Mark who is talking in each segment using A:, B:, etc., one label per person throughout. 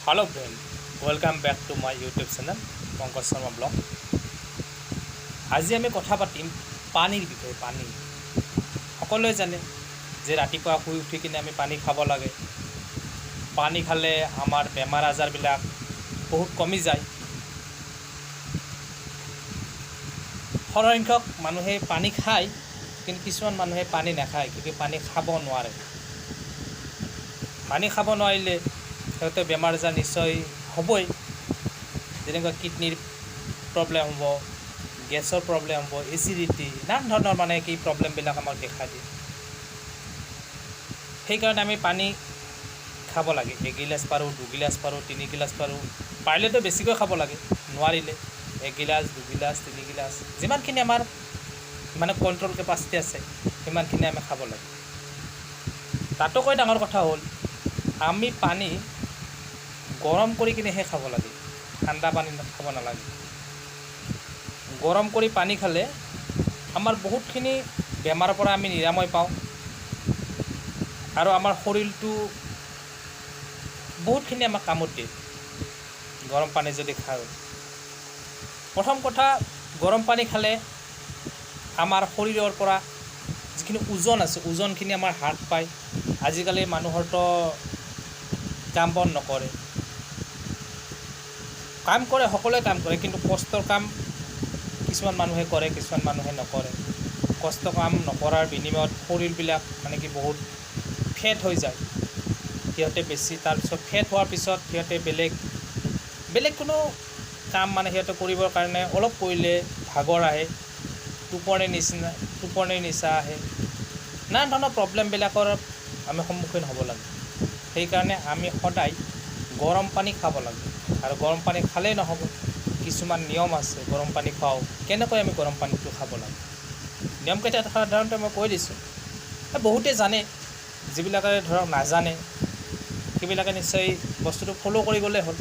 A: Hello friend, welcome back to my YouTube channel Pankaj Sharma blog. আজি আমি কথা পাতিম পানীৰ বিষয়ে। পানী সকলোৱে জানে যে ৰাতিপুৱা শুই উঠি কিনে আমি পানী খাব লাগে। পানী খালে আমাৰ বেমাৰ আজাৰবিলাক বহুত কমি যায়। সৰহসংখ্যক মানুহে পানী খায়, কিন্তু কিছুমান মানুহে পানী নাখায়, কিন্তু পানী খাব নোৱাৰে। পানী খাব নোৱাৰিলে সিহঁতে বেমাৰ আজাৰ নিশ্চয় হ'বই। যেনেকুৱা কিডনীৰ প্ৰব্লেম হ'ব, গেছৰ প্ৰব্লেম হ'ব, এচিডিটি, নানান ধৰণৰ মানে কি প্ৰব্লেমবিলাক আমাক দেখা দিয়ে। সেইকাৰণে আমি পানী খাব লাগে। এগিলাচ পাৰোঁ, দুগিলাচ পাৰোঁ, তিনিগিলাচ পাৰোঁ, পাৰিলেতো বেছিকৈ খাব লাগে, নোৱাৰিলে এগিলাচ, দুগিলাচ, তিনিগিলাচ, যিমানখিনি আমাৰ মানে কণ্ট্ৰল কেপাচিটি আছে সিমানখিনি আমি খাব লাগে। তাতোকৈ ডাঙৰ কথা হ'ল, আমি পানী গৰম কৰি কিনেহে খাব লাগে, ঠাণ্ডা পানী খাব নালাগে। গৰম কৰি পানী খালে আমাৰ বহুতখিনি বেমাৰৰ পৰা আমি নিৰাময় পাওঁ আৰু আমাৰ শৰীৰটো বহুতখিনি আমাক কামত দিয়ে গৰম পানী যদি খাওঁ। প্ৰথম কথা, গৰম পানী খালে আমাৰ শৰীৰৰ পৰা যিখিনি ওজন আছে, ওজনখিনি আমাৰ হ্ৰাস পায়। আজিকালি মানুহৰতো কাম বন নকৰে, কাম কৰে, সকলোৱে কাম কৰে, কিন্তু কষ্টৰ কাম কিছুমান মানুহে কৰে, কিছুমান মানুহে নকৰে। কষ্ট কাম নকৰাৰ বিনিময়ত শৰীৰবিলাক মানে কি বহুত ফেট হৈ যায় সিহঁতে বেছি। তাৰপিছত ফেট হোৱাৰ পিছত সিহঁতে বেলেগ বেলেগ কোনো কাম মানে সিহঁতে কৰিবৰ কাৰণে অলপ কৰিলে ভাগৰ আহে, টোপনিৰ নিচিনা, টোপনিৰ নিচা আহে, নানান ধৰণৰ প্ৰব্লেমবিলাকৰ আমি সন্মুখীন হ'ব লাগে। সেইকাৰণে আমি সদায় গৰম পানী খাব লাগে। আৰু গৰম পানী খালেই নহ'ব, কিছুমান নিয়ম আছে গৰম পানী খোৱাও। কেনেকৈ আমি গৰম পানীটো খাব লাগে, নিয়মকেইটা সাধাৰণতে মই কৈ দিছোঁ। বহুতে জানে, যিবিলাকে ধৰক নাজানে সেইবিলাকে নিশ্চয় বস্তুটো ফ'ল' কৰি গ'লেই হ'ল।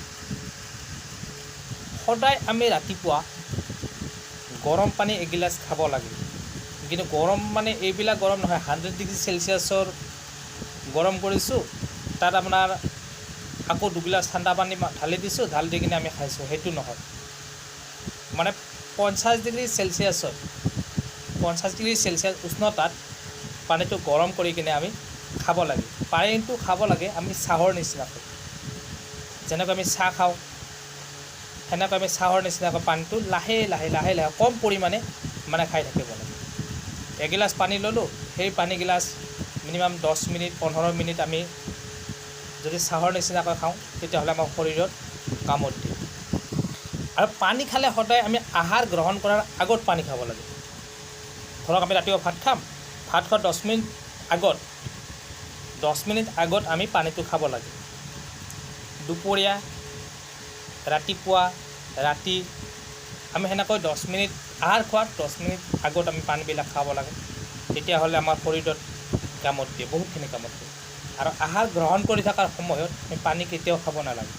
A: সদায় আমি ৰাতিপুৱা গৰম পানী এগিলাচ খাব লাগে। কিন্তু গৰম মানে এইবিলাক গৰম নহয়, 100 ডিগ্ৰী চেলচিয়াছৰ গৰম কৰিছোঁ, তাত আপোনাৰ আকৌ দুগিলাচ ঠাণ্ডা পানী ঢালি দিছোঁ, ঢালি দি কিনে আমি খাইছোঁ, সেইটো নহয়। মানে 50 ডিগ্ৰী চেলচিয়াছত, 50 ডিগ্ৰী চেলচিয়াছ উষ্ণতাত পানীটো গৰম কৰি কিনে আমি খাব লাগে। পানীটো খাব লাগে আমি চাহৰ নিচিনাকৈ, যেনেকৈ আমি চাহ খাওঁ সেনেকৈ আমি চাহৰ নিচিনাকৈ পানীটো লাহে লাহে লাহে লাহে কম পৰিমাণে মানে খাই থাকিব লাগে। এগিলাচ পানী ল'লোঁ, সেই পানীগিলাচ মিনিমাম 10 মিনিট, 15 মিনিট আমি যদি চাহৰ নিচিনাকৈ খাওঁ, তেতিয়াহ'লে আমাৰ শৰীৰত কামত দিয়ে। আৰু পানী খালে সদায় আমি আহাৰ গ্ৰহণ কৰাৰ আগত পানী খাব লাগে। ধৰক আমি ৰাতিপুৱা ভাত খাম, ভাত খোৱাৰ 10 মিনিট আগত, 10 মিনিট আগত আমি পানীটো খাব লাগে। দুপৰীয়া, ৰাতিপুৱা, ৰাতি আমি সেনেকৈ 10 মিনিট, আহাৰ খোৱাৰ 10 মিনিট আগত আমি পানীবিলাক খাব লাগে। তেতিয়াহ'লে আমাৰ শৰীৰত কামত দিয়ে, বহুতখিনি কামত দিয়ে। আৰু আহাৰ গ্ৰহণ কৰি থকাৰ সময়ত আমি পানী কেতিয়াও খাব নালাগে।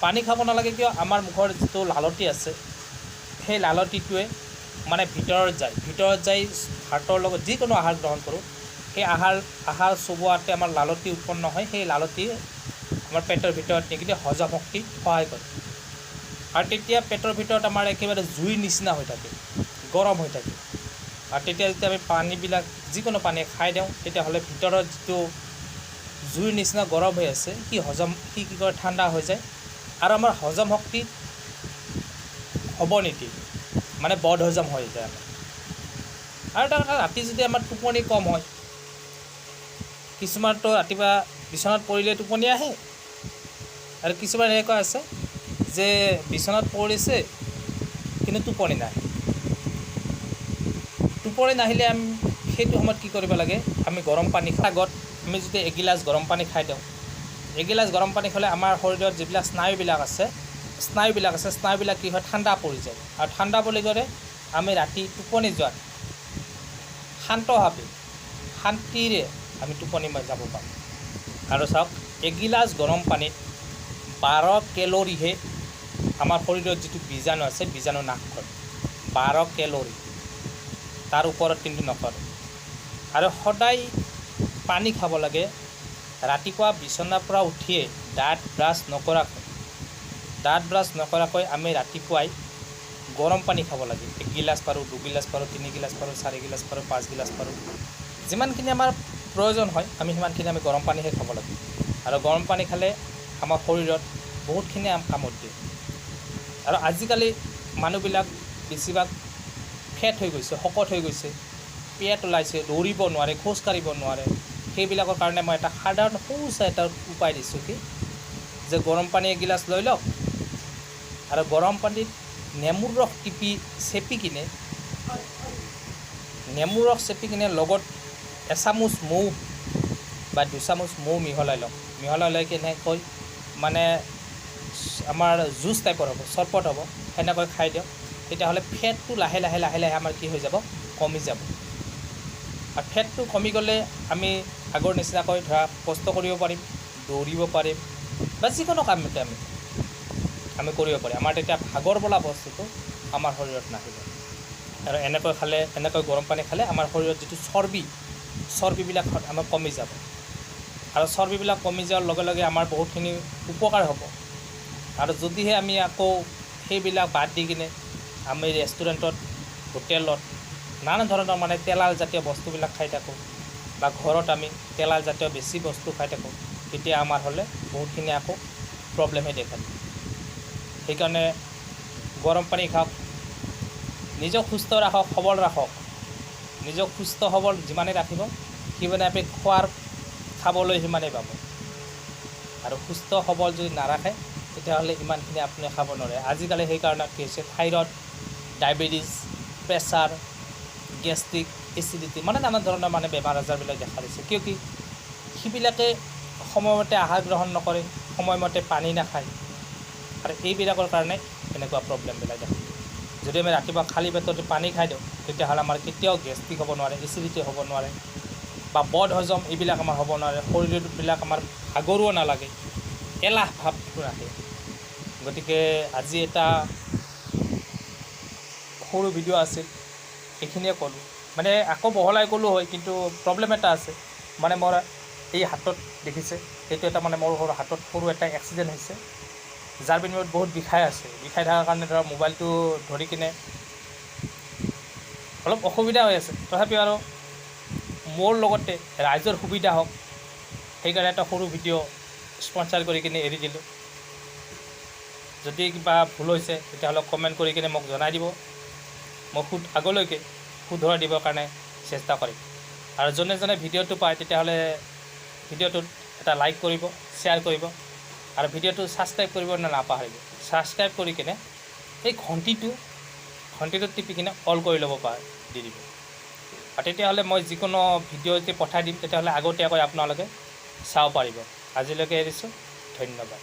A: পানী খাব নালাগে কিয়? আমাৰ মুখৰ যিটো লালটি আছে, সেই লালটিটোৱে মানে ভিতৰত যায়, ভিতৰত যাই ভাতৰ লগত যিকোনো আহাৰ গ্ৰহণ কৰোঁ, সেই আহাৰ চোবোৱাতে আমাৰ লালটি উৎপন্ন হয়। সেই লালটিয়ে আমাৰ পেটৰ ভিতৰত নিগিলি হজম শক্তিত সহায় কৰে। আৰু তেতিয়া পেটৰ ভিতৰত আমাৰ একেবাৰে জুইৰ নিচিনা হৈ থাকে, গৰম হৈ থাকে। আৰু তেতিয়া যেতিয়া আমি পানীবিলাক, যিকোনো পানী খাই দিওঁ, তেতিয়াহ'লে ভিতৰত যিটো জুইৰ নিচিনা গৰম হৈ আছে, সি হজম সি কি কৰে, ঠাণ্ডা হৈ যায় আৰু আমাৰ হজম শক্তি হ'ব নিদিয়ে, মানে বদ হজম হৈ যায় আমাৰ। আৰু এটা কথা, ৰাতি যদি আমাৰ টোপনি কম হয়, কিছুমানতো ৰাতিপুৱা বিচনাত পৰিলে টোপনি আহে, আৰু কিছুমান এনেকুৱা আছে যে বিচনাত পৰিছে কিন্তু টোপনি নাহে। টোপনি নাহিলে আমি সেইটো সময়ত কি কৰিব লাগে? আমি গৰম পানী আগত আমি যদি এগিলাচ গৰম পানী খাই দিওঁ, এগিলাচ গৰম পানী খালে আমাৰ শৰীৰত যিবিলাক স্নায়ুবিলাক আছে, স্নায়ুবিলাক কি হয়, ঠাণ্ডা পৰি যায়। আৰু ঠাণ্ডা পৰি গ'লে আমি ৰাতি টোপনি যোৱাত শান্তভাৱে, শান্তিৰে আমি টোপনি যাব পাৰোঁ। আৰু চাওক, এগিলাচ গৰম পানীত 12 কেলৰিহে আমাৰ শৰীৰত যিটো বীজাণু আছে, বীজাণু নাশ কৰে। 12 কেলৰি, তাৰ ওপৰত কিন্তু নকৰে। আৰু সদায় পানী খাব লাগে। ৰাতিপুৱা বিচনাৰ পৰা উঠিয়ে দাঁত ব্ৰাছ নকৰাকৈ আমি ৰাতিপুৱাই গৰম পানী খাব লাগে। এগিলাচ পাৰোঁ, দুগিলাচ পাৰোঁ, 3 গিলাচ পাৰোঁ, 4 গিলাচ পাৰোঁ, 5 গিলাচ পাৰোঁ, যিমানখিনি আমাৰ প্ৰয়োজন হয়, আমি সিমানখিনি আমি গৰম পানীহে খাব লাগে। আৰু গৰম পানী খালে আমাৰ শৰীৰত বহুতখিনি কামত দিয়ে। আৰু আজিকালি মানুহবিলাক বেছিভাগ ফেট হৈ গৈছে, শকত হৈ গৈছে, পেট ওলাইছে, দৌৰিব নোৱাৰে, খোজ কাঢ়িব নোৱাৰে। সেইবিলাকৰ কাৰণে মই এটা সাধাৰণ সৰু চাই এটা উপায় দিছোঁ কি যে গৰম পানী এগিলাচ লৈ লওক আৰু গৰম পানীত নেমুৰ ৰস চেপি কিনে, নেমুৰ ৰস চেপি কিনে লগত এচামুচ মৌ বা 2 চামুচ মৌ মিহলাই লওক। মিহলাই লৈ কেনেকৈ মানে আমাৰ জুচ টাইপৰ হ'ব, চৰবত হ'ব, সেনেকৈ খাই দিয়ক। তেতিয়াহ'লে ফেটটো লাহে লাহে লাহে লাহে আমাৰ কি হৈ যাব? কমি যাব। আৰু ফেটটো কমি গ'লে আমি আগৰ নিচিনাকৈ ধৰা কষ্ট কৰিব পাৰিম, দৌৰিব পাৰিম বা যিকোনো কামতে আমি কৰিব পাৰিম। আমাৰ তেতিয়া ভাগৰ বোলা বস্তুটো আমাৰ শৰীৰত নাহিব। আৰু এনেকৈ খালে, এনেকৈ গৰম পানী খালে আমাৰ শৰীৰত যিটো চৰ্বি, চৰ্বিবিলাক আমাৰ কমি যাব। আৰু চৰ্বিবিলাক কমি যোৱাৰ লগে লগে আমাৰ বহুতখিনি উপকাৰ হ'ব। আৰু যদিহে আমি আকৌ সেইবিলাক বাদ দি কিনে আমি ৰেষ্টুৰেণ্টত, হোটেলত নানা ধৰণৰ মানে তেলাল জাতীয় বস্তুবিলাক খাই থাকোঁ বা ঘৰত আমি তেলাল জাতীয় বেছি বস্তু খাই থাকোঁ, তেতিয়া আমাৰ হ'লে বহুতখিনি আকৌ প্ৰব্লেমহে দেখা দিয়ে। সেইকাৰণে গৰম পানী খাওক, নিজক সুস্থ ৰাখক, সবল ৰাখক। নিজক সুস্থ সবল যিমানেই ৰাখিব, সিমানে আপুনি খাবলৈ সিমানেই পাব। আৰু সুস্থ সবল যদি নাৰাখে, তেতিয়াহ'লে ইমানখিনি আপুনি খাব নোৱাৰে। আজিকালি সেইকাৰণে কি হৈছে, thyroid, diabetes, pressure, gastric, acidity, মানে নানা ধৰণৰ মানে বেমাৰ আজাৰবিলাক দেখা দিছে। কিয় কি সেইবিলাকে সময়মতে আহাৰ গ্ৰহণ নকৰে, সময়মতে পানী নাখায় আৰু এইবিলাকৰ কাৰণে এনেকুৱা প্ৰব্লেমবিলাক দেখা দিয়ে। যদি আমি ৰাতিপুৱা খালী পেটত পানী খাই দিওঁ, তেতিয়াহ'লে আমাৰ কেতিয়াও গেষ্ট্ৰিক হ'ব নোৱাৰে, এচিডিটি হ'ব নোৱাৰে বা বদ হজম এইবিলাক আমাৰ হ'ব নোৱাৰে। শৰীৰবিলাক আমাৰ ভাগৰুৱা নালাগে, এলাহ ভাৱটো নাহে। গতিকে আজি এটা সৰু ভিডিঅ' আছিল, এইখিনিয়ে ক'লোঁ। মানে আকৌ বহলাই ক'লোঁ হয়, কিন্তু প্ৰব্লেম এটা আছে। মানে মোৰ এই হাতত দেখিছে, এইটো এটা মানে মোৰ সৰু হাতত সৰু এটা এক্সিডেণ্ট হৈছে, যাৰ বিনিময়ত বহুত বিষাই আছে। বিষাই থকাৰ কাৰণে ধৰক মোবাইলটো ধৰি কিনে অলপ অসুবিধা হৈ আছে। তথাপিও আৰু মোৰ লগতে ৰাইজৰ সুবিধা হওক, সেইকাৰণে এটা সৰু ভিডিঅ' স্পনচাৰ কৰি কিনে এৰি দিলোঁ। যদি কিবা ভুল হৈছে, তেতিয়াহ'লে কমেণ্ট কৰি কিনে মোক জনাই দিব। মই আগলৈকে শুধৰাই দিবৰ কাৰণে চেষ্টা কৰিম। আৰু যোনে যোনে ভিডিঅ'টো পায়, তেতিয়াহ'লে ভিডিঅ'টোত এটা লাইক কৰিব, শ্বেয়াৰ কৰিব আৰু ভিডিঅ'টো ছাবস্ক্ৰাইব কৰিব নাপাহৰিব। ছাবস্ক্ৰাইব কৰি কিনে এই ঘণ্টিটোত টিপি কিনে অল কৰি ল'ব পাৰে দি দিব। আৰু তেতিয়াহ'লে মই যিকোনো ভিডিঅ' যদি পঠাই দিম, তেতিয়াহ'লে আগতীয়াকৈ আপোনালোকে চাব পাৰিব। আজিলৈকে এৰিছোঁ, ধন্যবাদ।